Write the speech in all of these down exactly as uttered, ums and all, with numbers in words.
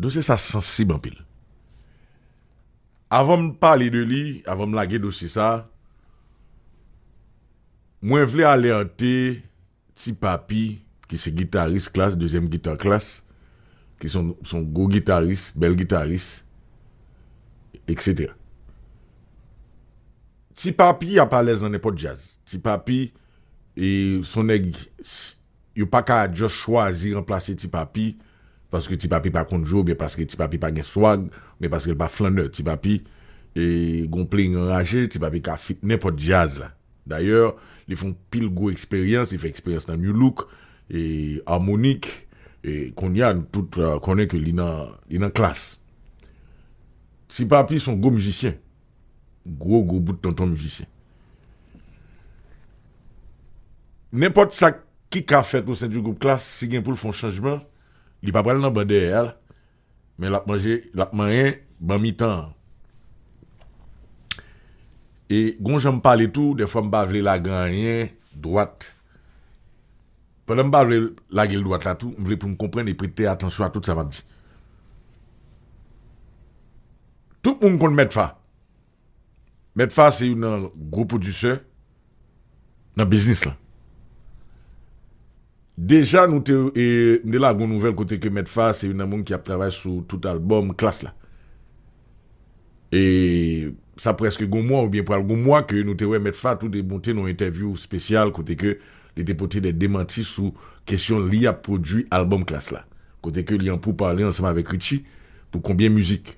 Dosye sa sansib anpil. Avan m pale de li, avan m lage dosye sa, mwen vle alète Ti Papi, ki se gitaris Klass, dezyèm gita Klass, ki se yon, se yon gwo gitaris, bèl gitaris, etsetera. Ti Papi ap alèz nan nenpòt djaz. Ti Papi, e, se yon nèg, s-, yo pa ka just chwazi ranplase Ti Papi, paske Ti Papi pa konn jwe, oubyen paske Ti Papi pa gen swag, oubyen paske l pa flannè. Ti Papi, e, gon plenyen anraje, Ti Papi ka fit nenpòt djaz la. Dayè, li fè yon pil gwo eksperyans, li fè eksperyans nan Nu Look, e, Harmonic, e, kounye a, nou tout, e, konnen ke li nan, li nan Klass. Ti Papi se yon gwo mizisyen. Gwo, gwo bout tonton mizisyen. Nenpòt sa ki ka fèt o sen di gwoup Klass, si gen pou l fè yon chanjman, li pa pral nan ban dèyè a, men l ap manje, l ap manyen ban mitan an. E gon jan m pale tou, dèfwa m pa vle lage anyen dwat. Pandan m pa vle lage l dwat la tou, m vle pou n konprann e prete atansyon a tout sa m ap di. Tout moun konn Mèt Fa. Mèt Fa se youn nan gwo pwodisè nan biznis lan. Deja, nou te, e, m te lage yon nouvèl kote ke Mèt Fa se youn nan moun ki ap travay sou tout albòm Klass la. E sa prèske gon mwa oubyen pral gon mwa ke nou te wè Mèt Fa tou te monte nan yon entèvyou espesyal kote ke li te pote de demanti sou kesyon li ap pwodui albòm Klass la. Kote ke li an poupale ansanm avèk Richie pou konbyen mizik.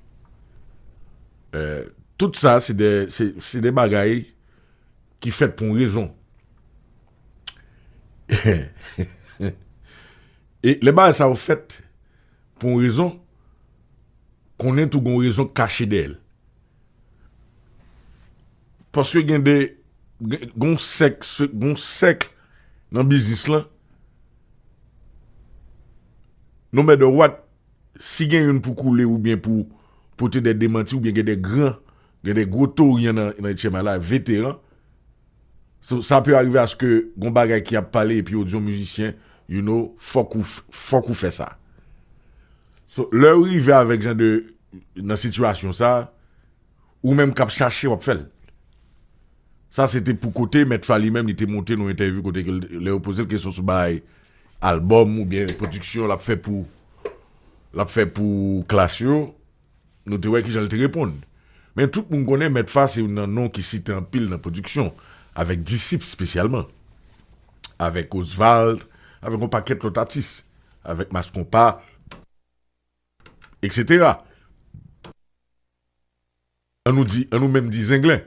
E, tout sa, se de, se, se de bagay ki fèt pou yon rezon. E lè bagay sa yo fèt pou yon rezon, konnen tou gon rezon k kache dèyè l. Paske gen de, gen, gon sèk, gon sèk nan biznis lan. No matter what, si gen youn pou koule oubyen pou pote de demanti oubyen gen de gran, gen de gwo toryan nan, nan H M I la, veteran. So, sa pe arive aske gon bagay ki ap pale epi yo di yon mizisyen, you know, fòk ou, fòk ou fè sa. So, lè ou rive avèk jan de, nan sitiyasyon sa, ou menm k ap chache, w ap fè l. Sa se te pou kote Mèt Fa li menm, li te monte nan yon entèvyou kote ke l, lè yo poze l kesyon sou bagay albòm oubyen pwodiksyon l ap fè pou, l ap fè pou Klass yo, nou te wè kijan l te reponn. Men tout moun konnen Mèt Fa se youn nan non ki site anpil nan pwodiksyon, avèk Disip espesyalman, avèk Osvald, avèk yon pakèt lòt atis, avèk Mass Konpa, etsetera. An nou di, an nou menm di Zenglen.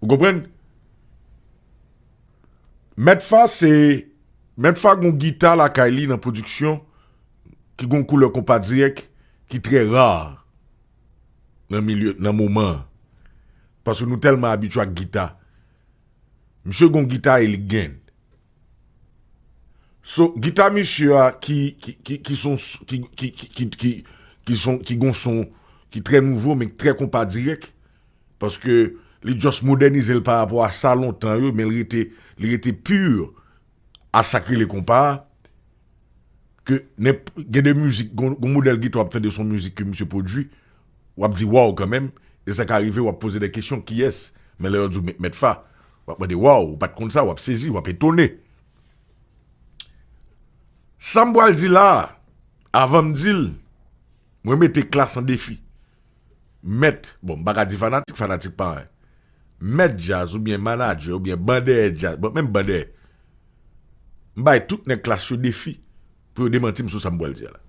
Ou konprann? Mèt Fa se, Mèt Fa gon gita lakay li nan pwodiksyon ki gon koulè konpa dirèk ki trè ra nan milye, nan moman an. Paske nou tèlman abitye ak gita. Misye gon gita e li gen. So, gita misye a ki, ki, ki, ki son, ki, ki, ki, ki, ki, ki son, ki gon son, ki trè nouvo, men ki trè konpa dirèk. Paske li just modènize l pa rapò a sa lontan yo, men li rete, li rete pur a sa k rele konpa a. Ke nenp-, gen de mizik, gon, gon modèl gita w ap tande, se yon mizik ke misye pwodui, w ap di, "Waw," kanmenm, e sa ka rive, w ap poze de kesyon, "Kiyès?" Men lè yo di w Mèt, Mèt Fa, w ap mande, "Waw, ou pa t konn sa," w ap sezi, w ap etone. Sa m pral di la a, avan m di l, mwen mete Klass an defi. Mèt, bon, m pa ka di fanatik, fanatik pa anyen. Mèt djaz oubyen manadjè oubyen bandèyè djaz, bon, menm bandèyè. M bay tout nèg Klass yo defi pou yo demanti m sou sa m pral di a la.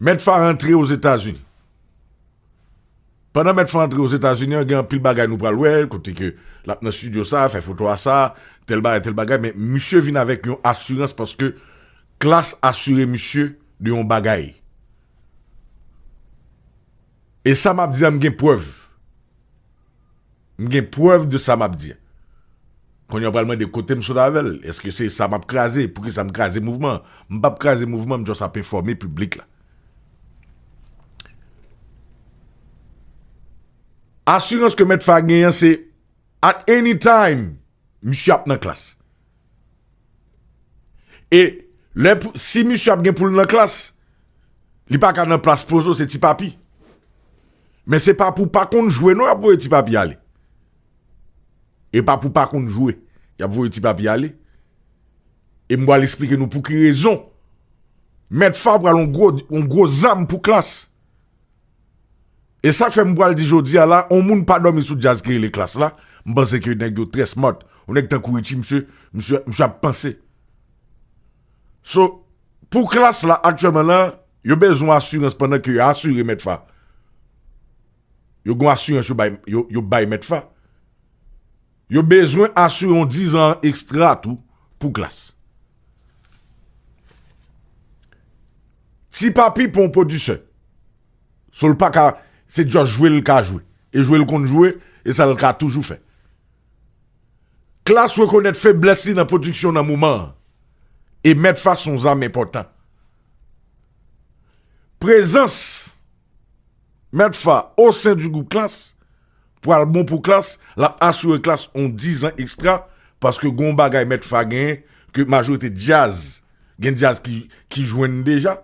Mèt Fa rantre Ozetazini. Pandan Mèt Fa rantre Ozetazini an, gen anpil bagay nou pral wè, kote ke l ap nan estidyo sa, fè foto a sa, tèl bagay, tèl bagay, men misye vin avèk yon asirans paske Klass asire misye de yon bagay. E sa m ap di a, m gen prèv. M gen prèv de sa m ap di a. Kounye a w pral mande kote m sot avè l. Èske se sa m ap kraze? Poukisa m kraze mouvman an? M p ap kraze mouvman, m just ap enfòme piblik la. Asirans ke Mèt Fa genyen an se at any time, misye ap nan Klass. E Lè pou, si misye ap gen pou l nan klas, li pa ka nan plas Pozo, se Ti Papi. Men se pa pou pa konn jwe non y ap voye Ti Papi ale. E pa pou pa konn jwe y ap voye Ti Papi ale. E m pral esplike nou pou ki rezon. Mèt Fa pral yon gwo, yon gwo zam pou klas. E sa k fè m pral di jodi a la, on moun pa dòmi sou djaz ki rele Klass la, m panse ke nèg yo trè smart. On nèg tankou Richie, misye, misye, misye ap panse. So, pou Klass la, aktyèlman la, yo bezwen asirans pandan ke yo asire Mèt Fa. Yo gon asirans yo bay, yo, yo bay Mèt Fa. Yo bezwen asire yon dizan ekstra tou pou Klass. Ti Papi pa yon pwodiktè. So l pa ka, se just jwe l ka jwe. E jwe l konn jwe, e sa l ka toujou fè. Klass rekonèt feblès li nan pwodiksyon nan moman an. E Mèt Fa se yon zam enpòtan. Prezans Mèt Fa au sein du groupe Klass pral bon pou Klass, l ap asire Klass on dizan ekstra, paske gon bagay Mèt Fa genyen, ke majorite djaz, gen djaz ki, ki jwenn deja,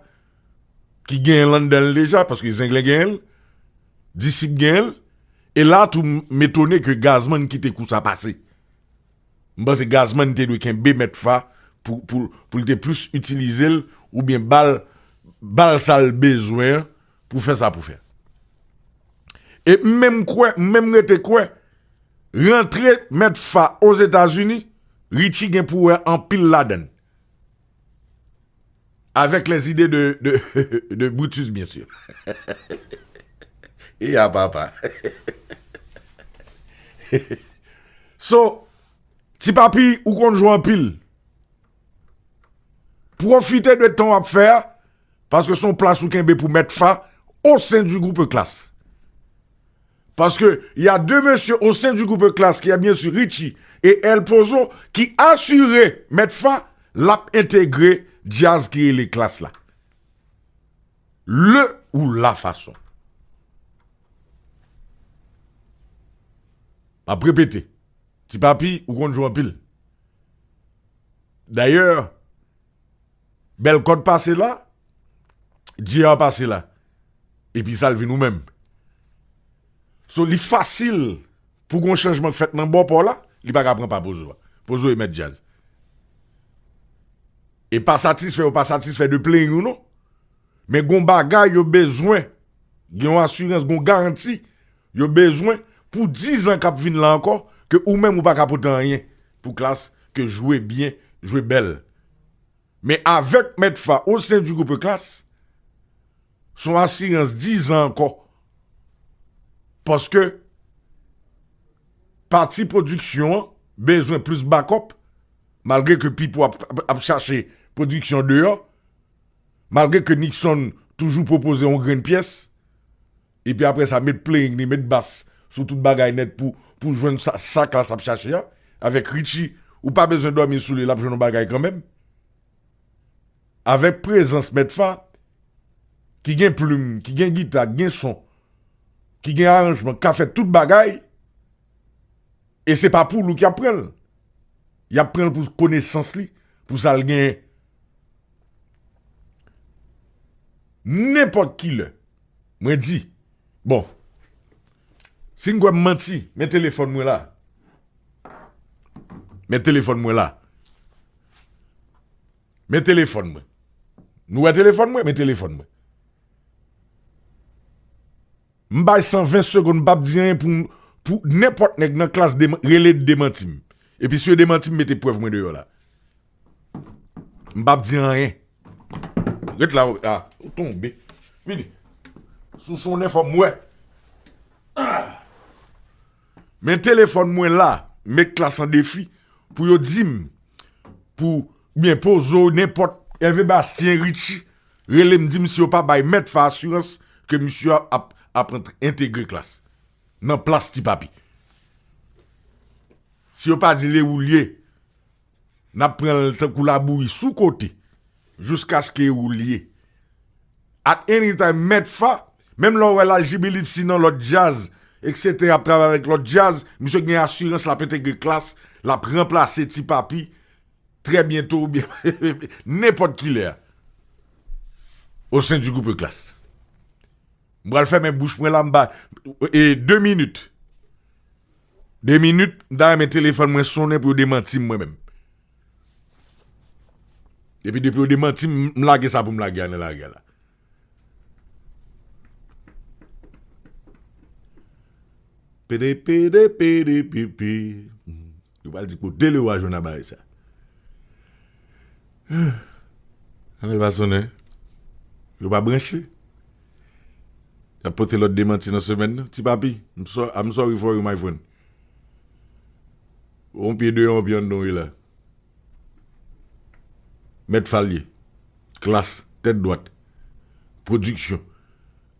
ki genyen l anndan l deja, paske Zenglen genyen l, Disip genyen l, e la tou m etone ke Gazman kite kou sa pase. M panse Gazman te dwe kenbe Mèt Fa pou, pou, pou l te plis itilize l oubyen ba l, ba l sa l bezwen an pou fè sa pou fè. E m menm kwè, m menm rete kwè, rantre Mèt Fa Ozetazini, Richie gen pou wè anpil ladan l. Avec les idées de, de, de Brutus, bien sûr. E a papa. So, Ti Papi, ou konn jwe anpil. Pwofite de tan w ap fè a, paske se yon plas ou kenbe pou Mèt Fa au sein du groupe Klass. Parce que il y a deux messieurs au sein du groupe Klass, qui est bien sûr Richie et El Pozo, ki asire Mèt Fa l ap entegre djaz ki rele Klass la. Le ou la fason. M ap repete. Ti Papi, ou konn jwe anpil. Dayè, Bèl Kòd pase la, J R pase la. Epi sa l vin ou menm. So, li fasil pou gon chanjman k fèt nan bò pa w la, li pa ka pran pa Pozo a. Pozo e mèt djaz. E pa satisfè, yo pa satisfè de playing ou non. Men gon bagay yo bezwen, gen yon asirans, gon garanti yo bezwen pou dizan k ap vin la ankò, ke ou menm ou pa ka pote anyen pou Klass, ke jwe byen, jwe bèl. Men avèk Mèt Fa au sein du groupe Klass, se yon asirans dizan ankò. Paske pati pwodiksyon an bezwen plis backup, malgre ke Pipo ap, ap, ap chache pwodiksyon deyò, malgre ke Nixon toujou pwopoze yon grenn pyès, epi apre sa, met playing li, met bas sou tout bagay nèt pou, pou jwenn sa, sa Klass ap chache a. Avèk Richie, ou pa bezwen dòmi sou li, l ap jwenn yon bagay kanmenm. Avèk prezans Mèt Fa, ki gen plim, ki gen gita, ki gen son, ki gen aranjman, k ka fè tout bagay, e se pa pou Lou ki ap pran l. Y ap pran l pou konesans li, pou sa l genyen. Nenpòt ki lè, mwen di, bon, si n kwè m manti, men telefòn mwen la. Men telefòn mwen la. Men telefòn mwen. Nou wè telefòn mwen? Men telefòn mwen. M bay san ven segonn, m p ap di anyen pou, pou nenpòt nèg nan Klass deman-, rele demanti m. Epi si yo demanti m, mete prèv mwen deyò la. M p ap di anyen. Ret la, a, ou tonbe. Vini. Sou sonnen fò m wè. Ah. Men telefòn mwen la, met Klass an defi pou yo di m, pou byen Pozo, nenpòt, Hervé Bastien, Richie, rele m, di m si yo pa bay Mèt Fa asirans ke misye ap, ap antre, entegre Klass nan plas Ti Papi. Si yo pa di l e ou l ye, n ap pran l tankou labouri sou kote, jiskaske ou l ye. At any time, Mèt Fa, menm lè w wè l al Jibilipsi nan lòt djaz, etsetera, ap travay avèk lòt djaz, misye gen asirans l ap entegre Klass, l ap ranplase Ti Papi, trè byento oubyen nenpòt kilè. Au sein du groupe Klass. M pral fèmen bouch mwen la, m ba e de minit. De minit, m ta renmen telefòn mwen sonnen pou yo demanti m mwen menm. Epi depi yo demanti m, m lage sa pou m lage a nan lari a la. Pede, pede, pede, pepe. Yo pral di kote Lewa jwenn a bagay sa. Apèl pa sonnen. Yo pa branche. Y ap pote lòt demanti nan semèn nan. Ti Papi, I'm so, I'm sorry for you, my friend. On pye deyò, on pye anndan wi la. Mèt Fa l ye. Klass, tèt dwat. Pwodiksyon.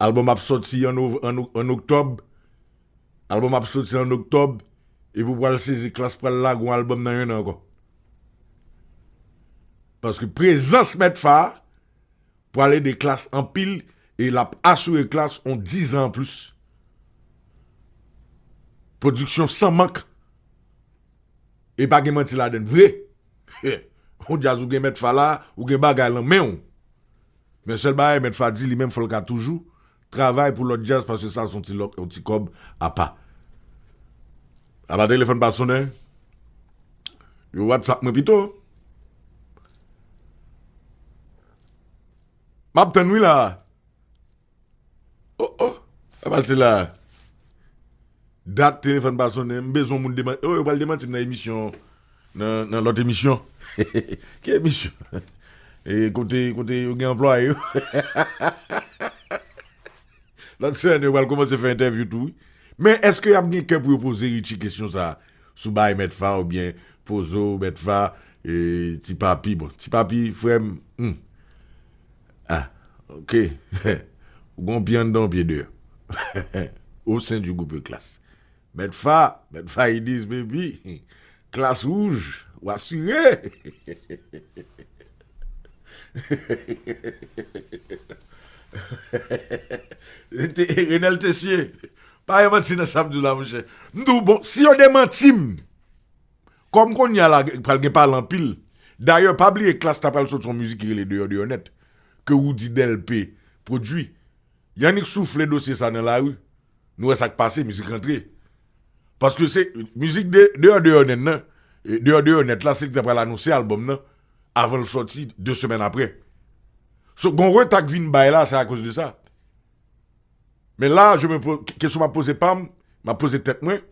Albòm ap sòti an nov-, an, an oktòb. Albòm ap sòti an oktòb. Epi w pral sezi, Klass pral lage yon albòm nan yon an ankò. Paske prezans Mèt Fa a pral ede Klass anpil e l ap asire Klass on dizan anplis. Pwodiksyon san mank. E pa gen manti ladann vre. On djaz ou gen Mèt Fa la, ou gen bagay lan men w. Men sèl bagay Mèt Fa di li menm fò l ka toujou travay pou lòt djaz paske sa se yon ti lòk, yon ti kòb apa. Apa telefòn pa sonnen. Yo WhatsApp mwen pito. M ap tann wi la. Oh, oh. Apa se la. Dat telefòn pa sonnen, m bezwen moun demanti. Oh, yo pral demanti m nan emisyon, nan, nan lòt emisyon. Ki emisyon? E kote, kote yo gen anplwaye yo. Lòt semèn yo pral kòmanse fè entèvyou tou wi. Men èske y ap gen kè pou yo poze Richie kesyon sa a sou bay Mèt Fa oubyen Pozo, Mèt Fa, e, Ti Papi? Bon, Ti Papi, frè m, hmm. Ah, ok. Ou gon pye anndan, yon pye deyò. Au sein du groupe Klass. Mèt Fa, Mèt Fa, it is, baby. Klass wouj, ou asire. Te-, Renel Tessier, pa gen manti nan sa m di w la, monchè. M di w, bon, si yo demanti m, kòm kounye a la, pral gen pale anpil. Dayè, pa bliye Klass ta pral soti yon mizik ki rele Deyò Deyò Nèt, ke Roody Delpé pwodui. Y annik soufle dosye sa nan lari. Nou wè sa k pase, mizik rantre. Paske se mizik de, Deyò Deyò Nèt nan, e, Deyò Deyò Nèt la, se li ki ta pral anonse albòm nan avan l sòti de semèn apre. So, gon reta k vin bay la, se akoz de sa. Men la, je me po-, kesyon m ap poze pa m, m ap poze tèt mwen,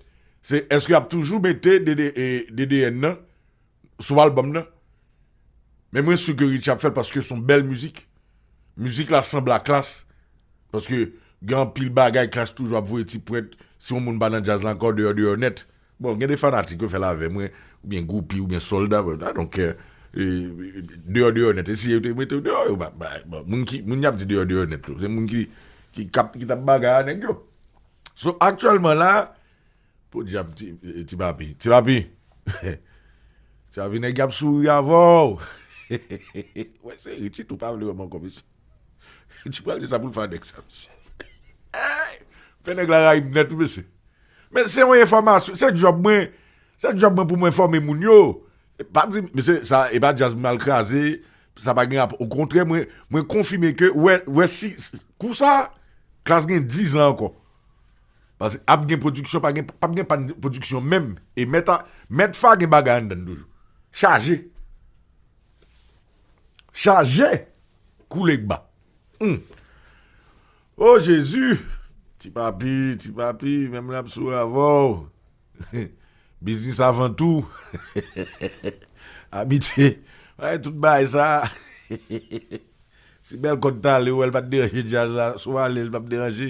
se èske y ap toujou mete D D, e, D D N nan sou albòm nan? Men mwen si ke Richie ap fè l paske se yon bèl mizik. Mizik la sanble a Klass. Paske gen anpil bagay Klass toujou ap voye ti pwent. Si yon moun pa nan djaz la ankò, Deyò Deyò Nèt. Bon, gen de fanatik yo fè l avè mwen, oubyen groupi, oubyen sòlda, I don't care. E, Deyò Deyò Nèt. E si yo te mete w deyò, yo pa, pa, bon, moun ki, moun y ap di Deyò Deyò Nèt yo, se moun ki, ki kap, ki t ap bagay a nèg yo. So, aktyèlman la, podyab, Ti, Ti Papi. Ti Papi. Ti Papi, nèg y ap souri avè w. Wè, se Richie tou pa vle wè m ankò, mesye. Richie pral di sa pou l fè a nèg sa, mesye. Ay! Fè nèg la rayi m nèt, wi, mesye. Men se yon enfòmasyon, se djòb mwen. Se djòb mwen pou mwen enfòme moun yo. E pa di, mesye, sa, e pa djaz m al kraze, sa pa gen rapò. Okontrè, mwen, mwen konfime ke, wè, wè si, kou sa, Klass gen diz an ankò. Paske ap gen pwodiksyon, pa gen, p ap gen pa n pwodiksyon menm. E Mèt a, Mèt Fa gen bagay anndan l toujou. Chaje. Chaje. Koule k ba. Hmm. O Jezi! Ti Papi, Ti Papi, menm l ap souri avè w. Biznis avan tou. Abitye. Ay, tout bagay sa. Si bèl kòd t ale, ou wè l pa t deranje djaz la, si w ale, l p ap deranje.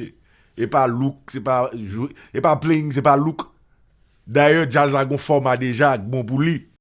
E pa look, se pa jwe, e pa playing, se pa look. Dayè, djaz la gon fòma deja k bon pou li.